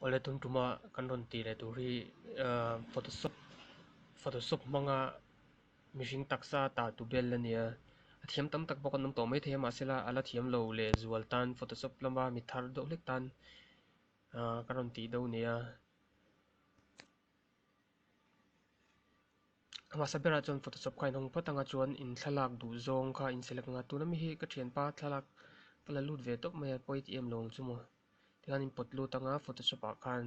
Awle tum tuma kan rawn tih leh tur hi ahh photoshop photoshop hmanga mihring taksa tah tu bel a ni a a thiam tam tak bawk an awm tawh maithei a mahsela a la thiam lo leh zual tan photoshop lama mi thar deuh hlek tan ahh ka rawn tih deuh a ni a. A hmasa berah chuan photoshop kha a inhawng phawt anga chuan in thlalak duh zawng kha in select anga tuna mi hi ka thianpa thlalak ka la lut ve tawp mai a pawi tih em lo ang chu maw tikhan in pawt lut anga photoshop ah khan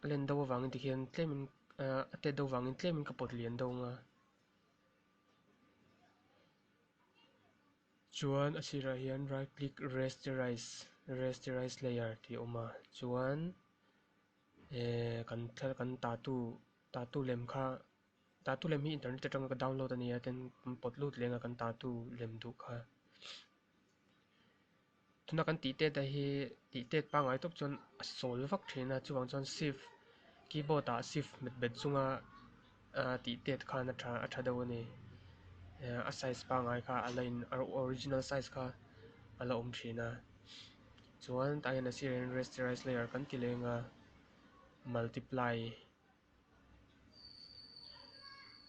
a len deuh avangin tikhian tlemin ah a tet deuh avangin tlemin ka pawt lian deuh anga. Chuan a sirah hian right click rasterize rasterize layer tih a awm a chuan ehh kan thla kan tattoo tattoo lem kha tattoo lem hi internet atanga ka download a nia tin kan pawt lut leng a kan tattoo lem duh kha tuna kan tih tet a hi tih tet pangngai tawp chuan a sawl vak thin a chuvang chuan shift keyboard ah shift hmet bet chunga ah tih tet khan a tha a tha deuh a ni a size pangngai kha a la in a original size kha a la awm thin a chuan tah hian a sirah hian rasterize layer kan ti leng a multiply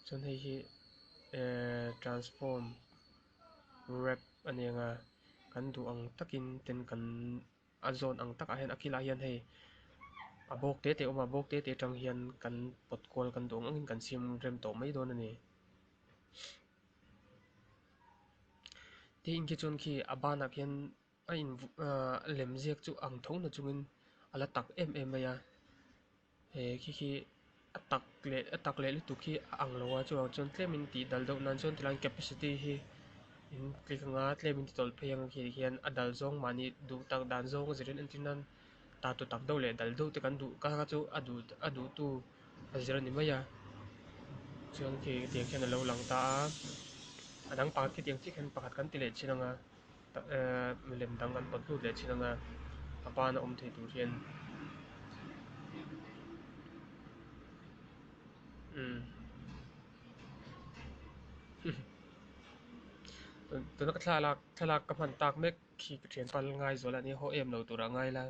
chuan hei hi ehh transform wrap a ni ang a kan duh ang takin ten kan a zawn ang takah hian a kilah hian hei a bawk te te a awm a bawk te te atang hian kan pawt kual kan duh ang angin kan siam rem tawh mai dawn a ni. Tin khi chuan khi a banah khian a in ahh lem ziak chu ang tho na chungin a la tak em em mai a he khi khi a tak leh a tak leh lutuk hi a ang lo a chuvang chuan tlemin tih dal deuh nan chuan tilai capacity hi in click anga tlemin ti tawlh phei ang khi hian a dal zawng mahni duh tak dan zawng a zirin entir nan ta tu tak deuh leh dal deuh te kan duh ka kha chu a duh a duh tu a zir a ni mai a chuan khi tiang khian a lo lang ta a a dang pakhat khi tiang chiah khian pakhat kan ti leh thin ang a ehh milem dang kan pawt lut leh thin ang a a ban a awm thei tur hian umm tuna ka thlalak thlalak ka hman tak mek khi ka thianpa ngai zual a ni haw em lo turah ngai la.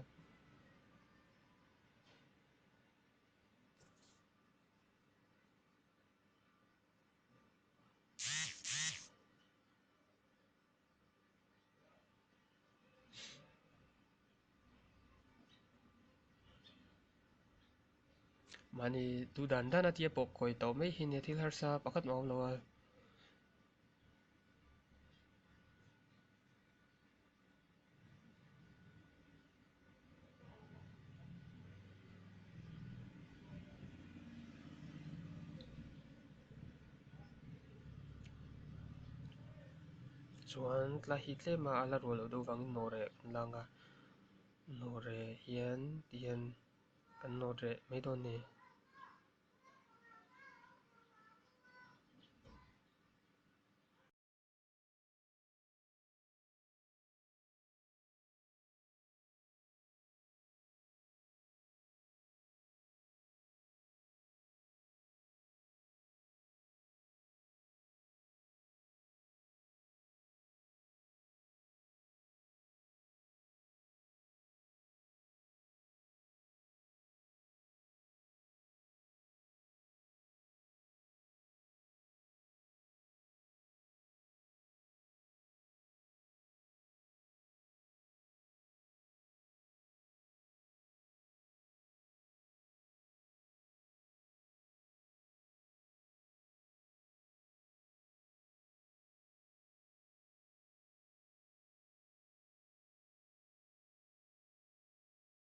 Mahni duh dan dan a tia pawh kawi tawh mai hi nia thil harsa pakhat mah a awm lo a. Chuan tlai hi tlem a a la rual loh deuh vangin nawh reh kan la ang a nawh reh hian ti hian kan nawt reh mai dawn a ni.